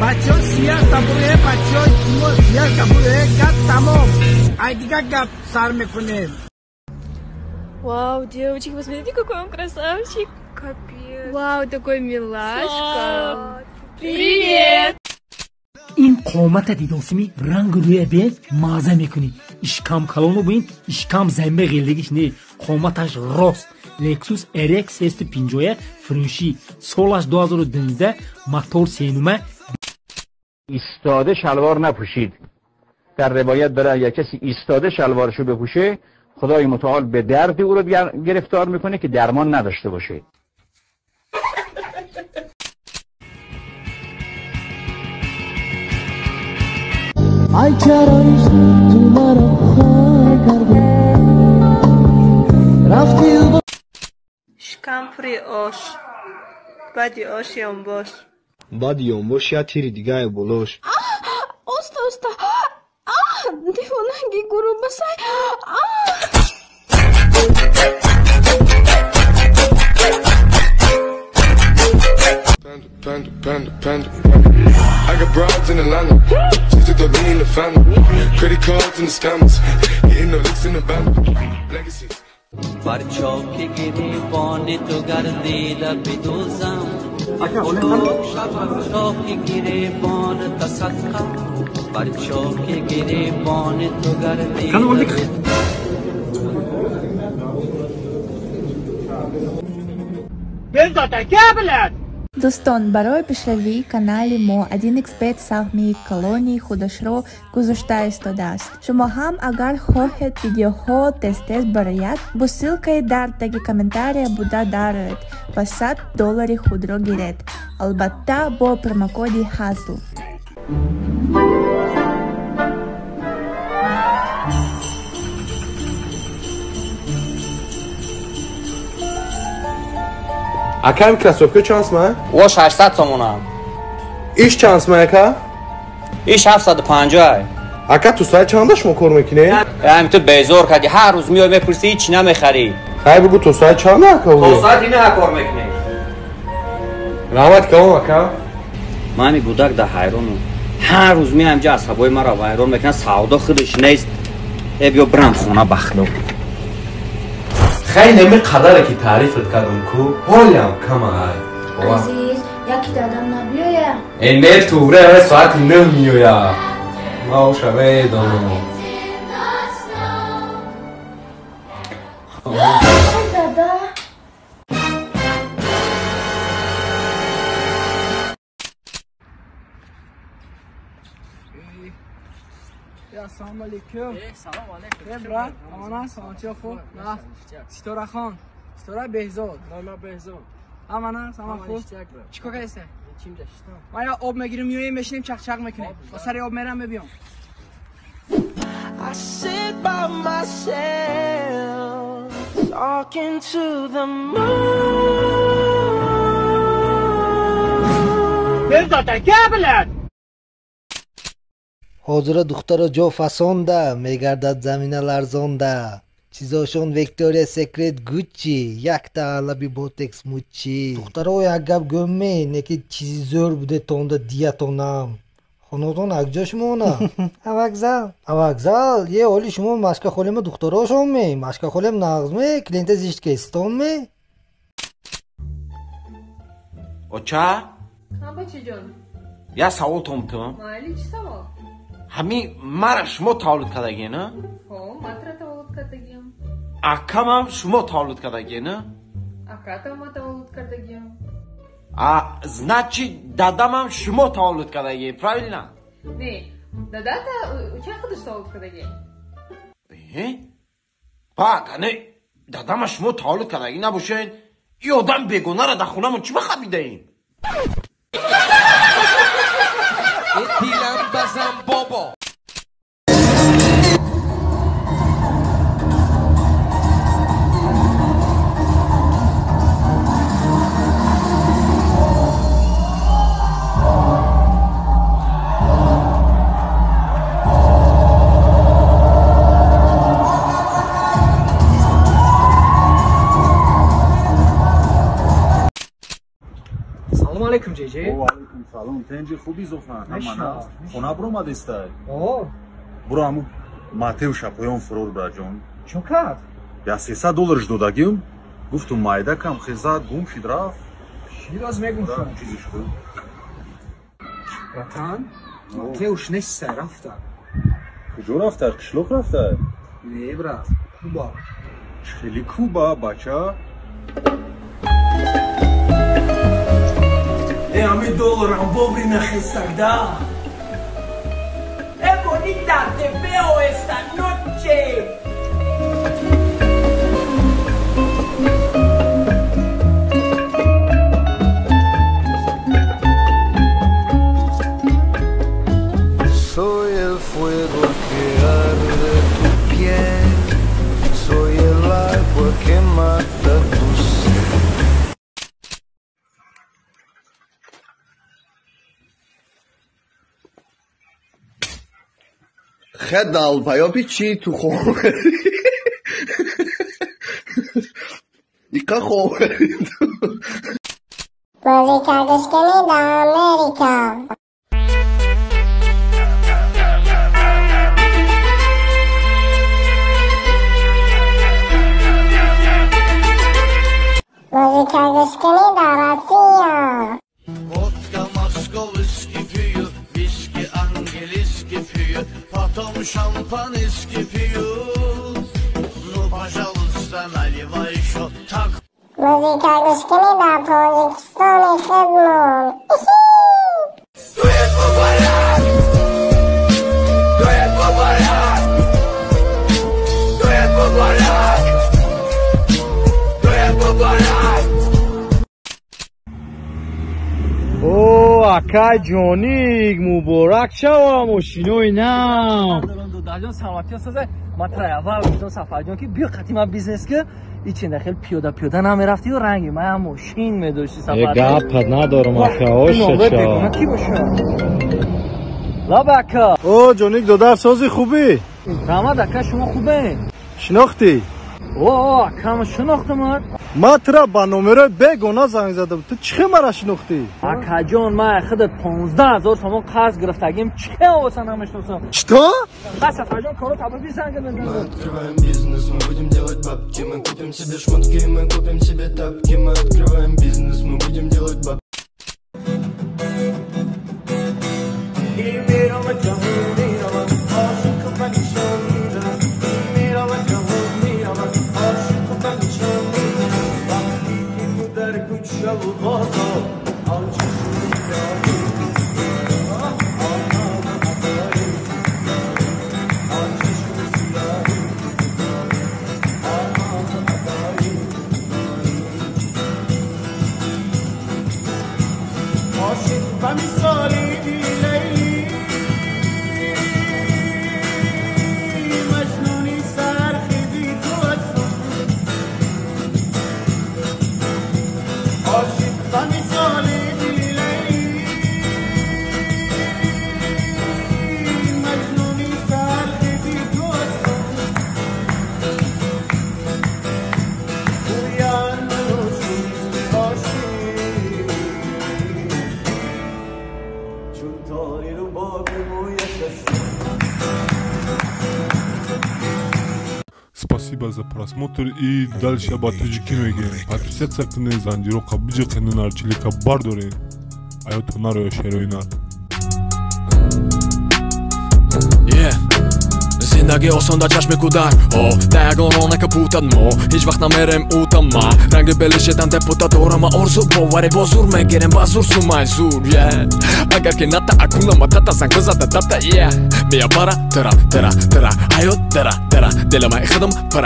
Бачаҳо сия табуре, бачаҳо сия табуре, гап тамом. Ай дигар гап сар мекунем. Вау, девочки, посмотрите, какой он красавчик. Капец. Вау, такой милашка. Привет. Ин қомата дидосими ранг рӯя бен маза мекунӣ. Ишкам калону бин, ишкам замбе ғелдигиш не. Қоматаш рост. Lexus RX 350 фурӯшӣ. Солаш 2012, мотор сенума. ایستاده شلوار نپوشید. در روایت داره اگر کسی ایستاده شلوارشو بپوشه خدای متعال به درد او رو گرفتار میکنه که درمان نداشته باشه. ای چرا تو مرا خار کردی رفتی و شکم پری آش بدی آش یانباش баъди ёнбош як тири дигае болош. Оста, оста. Девонаги гурубасай. Panda, panda, panda, panda. I got broads in Atlanta. Just took the lean in the family. Credit cards and the scammers. Getting the licks in the band. Legacies. بر چاک گریبان تو گردیده بدوزم چاک گریبان تصدقه بر چاک گریبان تو گردیده Дӯстон, барои пешравии канали мо 1xBet саҳми калони худашро гузошта истодааст. Шумо ҳам агар хоҳед видеоҳо тез-тез барояд, бо ссылкаи дар таги комментария буда дароед ва $100 худро гиред. Албатта бо промокоди ХАЗЛ. Акам кроссовка чанд сма? О 600 сомонам. Иш чанд сма ака? Иш 750. Ака ту соат чанда шумо кор мекунӣ? Ҳамин ту безор кардӣ. Ҳар рӯз меоӣ мепурсӣ ҳеч намехарӣ. Хай бигӯ ту соат чанда ака? То соати 9 кор мекунӣ. Раҳмат калом ака. Ман ҳамин гудак дар ҳайронам. Ҳар рӯз меоям инҷа асабои маро вайрон мекунад, савдо худаш нест. Э биё бирам хона бахло. Хеле неми қадаре ки таърифат кардам ку ҳолям кама ай. Азиз, яки дадам набиёя? Э не туре, соати 9 меоя. Ма оша медонам. Дада. Ассалому алейкум. Салом алейкум. Брат, амана саломатӣ хуб? На. Ситора хон. Ситора Беҳзод. Нома Беҳзод. Амана салом хуб. Чикор кардӣ? Ман я об мегирим, меоем, мешинем, чақ-чақ мекунем. Ба сари об мерам, мебиём. I sit by myself talking to the moon. Беҳзод, ака блядь. Ҳозира духтаро ҷо фасонда, мегардад замина ларзонда. Чизошон Виктория Секрет Гуччи, якта алаби ботекс муччи. Духтаро як гап гӯм-ме, не ки чизи зӯр буде тонда диятонам. Хонотон акҷо шумона? Авакзал. Авакзал, е оли шумо машкахолема духтарошон-ме, машкахолем нағзме, клиента зишт кестон-ме? Оча? Ҳа, бачаҷон. Я савол томтум. Майли, чӣ савол? Ҳамин мара шумо тавлид кардагӣ, на? Ҳо, ман тра таваллуд кардагиам. Акамам шумо тавлид кардагӣ, на? Акатам ма таваллуд кардагиам. А значит, дадамам шумо таваллуд кардагӣ, правильно? Не, дадата уча худаш таваллуд кардагӣ. Э? Пак, ане дадама шумо таваллуд кардагӣ набошед, и одам бегонаро дар хонамон чӣ бахабидаем? Дилам базам бобо. Салом алейкум ҷи. Тенҷи хуби зофан, ҳама хона биромадистай. Буро ҳаму Матеуша поён фурор, браҷон. Чо кард? Я 300 долларш додагим, гуфтум майда кам хезад, гум шид рафт. Чироз мегум шуд? Чизи шуд. Братан, Матеуш нестай, рафта. Куҷо рафта? Қишлоқ рафта? Не, брат, Куба. Хеле Куба, бача. Э, ами долларам вовремя хестак, да? Э, bonita, te veo esta noche. Soy el fuego que arde tu piel, soy el agua que mata tu sed. Хедал паёпи чӣ ту хомари? Иқа хомари ту. Бозӣ кардишкунӣ дар Америка. Бозӣ кардишкунӣ дар Россия. Водка московский пью, виски английский пью, потом шампанский пью. Ну, пожалуйста, наливай еще так. Бозӣ кардишкунӣ дар Тоҷикистони худмон. Дуэт муборак! Дуэт муборак! Дуэт муборак! Дуэт муборак! О, акай ҷоник, муборак шава, мошинои нав. Дадаҷон, саломатиё соза. Ман тра аввал гуфтам Сафарҷон ки биё қати ман бизнес ки ичинда хел пиёда пиёда намерафтию ранги ман мошин медошти Сафар. Э, гапат надорам ака, оша ча. Ки боша? Лаба ака. О, ҷоник додар, сози хубӣ? Раҳмат ака, шумо хубе? Шинохтӣ? О, ака, ман шинохтам. Ман тура ба номерои бегона занг задам. Ту чӣ хел мара шинохтӣ? Акаҷон, ман худат 15 000 сомон қарз гирифтагим, чӣ хел оса намешиносам? Что? Ха, Сафарҷон, коро табиби занг мезанам. Мы открываем бизнес, мы будем делать бабки, мы купим себе шмотки, мы купим себе тапки, мы открываем бизнес, мы будем делать бабки. Спасибо за просмотр и дальше ба таҷикӣ мегӯем. Подписаться кунед, занҷироқа биҷиқенед, нарчилика бардоред. Аёто нароя шероина. Зиндагӣ осон дар чашми кӯдак, о да ягон ронака путад, мо ҳеҷ вақт намерем утама. Ранги белишедан депутат дорама, орзу боварӣ бо зур мегирем, ба зур сумай зур. Агар ки ната акунама тата занг бизада дата, мия бара тара тара тара ҳаёт дара дара дилама худам пара.